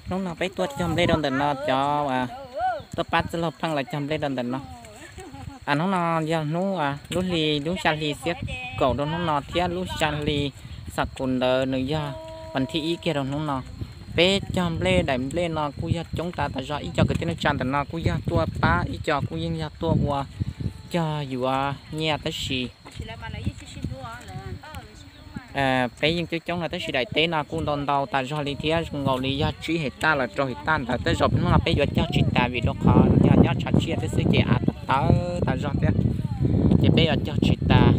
Hnub no peb tuaj cog nplej rau ntawm no, cov tuaj pab txwj laug pheej los cog nplej rau ntawm no. Hnub no yog hnub, lub hli, lub xya hli xiab kaum rau hnub no thiab lub xya hli xam kus ntawd nws yog vas thib ib kiag rau hnub no. Peb cog nplej daim nplej no kuj yog coob tas tas zog, ib co kwv tij neej tsa ntawm no kuj yog tuaj pab, ib co kuj yeej yog tuaj ua cog yuav nyiaj tab sis peb yeej coob coob no tab sis daim teb no kuj ntau ntau tas zog li thiab, zoo nkaus li yog tsib hais taj los rau hais taj ntawd. Tej zaum hnub no peb yuav cog tsis tas vim rau qhov yog nyob tshav tsiaj thiab xwb ces av tawv tawv tas zog thiab, ces peb yuav cog tsis tas.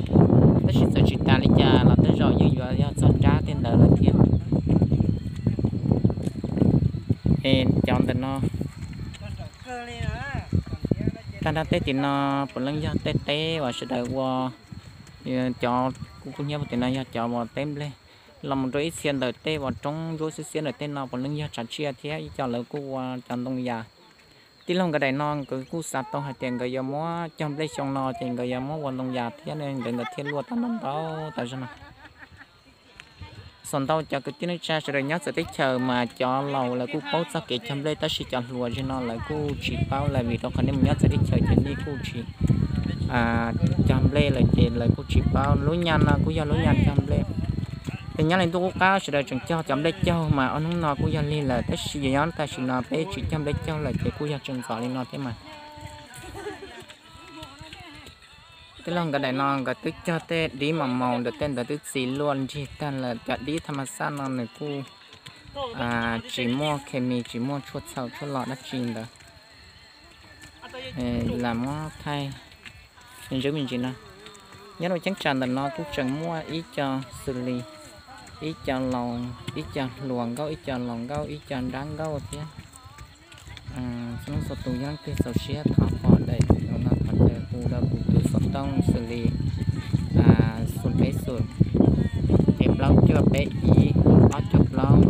Tab sis txawm tsis tas li cas los tej zaum yeej yuav yog txog rab tej ntawd lawm thiab. Es cov ntawm no, tag nrho tej tim no puav leej yog tej teb uas sawv daws ua, cov kuv kuj nyob puag tim no yog cov uas teb nplej. Los mus rau ib txhia ntawm tej uas roob ntsuab xiab xiab ntawm tej no puav leej yog tshav tsiaj thiab ib co lawv kuj ua cov ntoo yas. Tij laug nkawd daim no nkawd kuj xav tau hais tias nkawd yuav muab cog nplej xyoo no ces nkawd yuav muab ua ntoo yas thiab ne, nkawd nkawd thiaj luaj tau ntau ntau tas zog no. Xam ntau cov kwv tij neej tsa sawv daws nyob txawv teb chaws mas cov laus lawv kuj paub txoj kev cog nplej tab sis cov hluas zim no lawv kuj tsis paub lawm vim rau qhov nej mus nyob txawv teb chaws ces nej kuj tsis cog nplej lawm ces lawv kuj tsis paub. Lub nyas no kuj yog lub nyas cog nplej. Ces nyob li ntuj qub qab sawv daws tseem cog cov nplej caug mas ob hnub no kuj yog lig lawm tab sis yog nyob tam sim no peb tsis cog nplej caug lawm ces kuj yog tseem ntxov li no thiab mas. Tij laug nkawd daim no nkawd twb cog tej dib mos maus ntawm tej ntawd twb txi luaj nrig tag lawm. Cov dib thaj ma xaj no nws kuj tsis muaj khes mis, tsis muaj tshuaj txhaum tshuaj los dab tsi ntawd. Lam muab thaij me ntsis me ntsis no. Nyob rau cheeb tsam ntawm no kuj tseem muaj ib co xws li ib co laus, ib co hluas nkauj, ib co laus nkauj, ib co nrab nkauj thiab. Txhua leej txhua tus yog leej twg txaus siab thov pom daim no, thov caw hu rau kuv tus xov tooj xws li xoom peb xoom, ces plaub cuaj peb ib, ob cuaj plaub,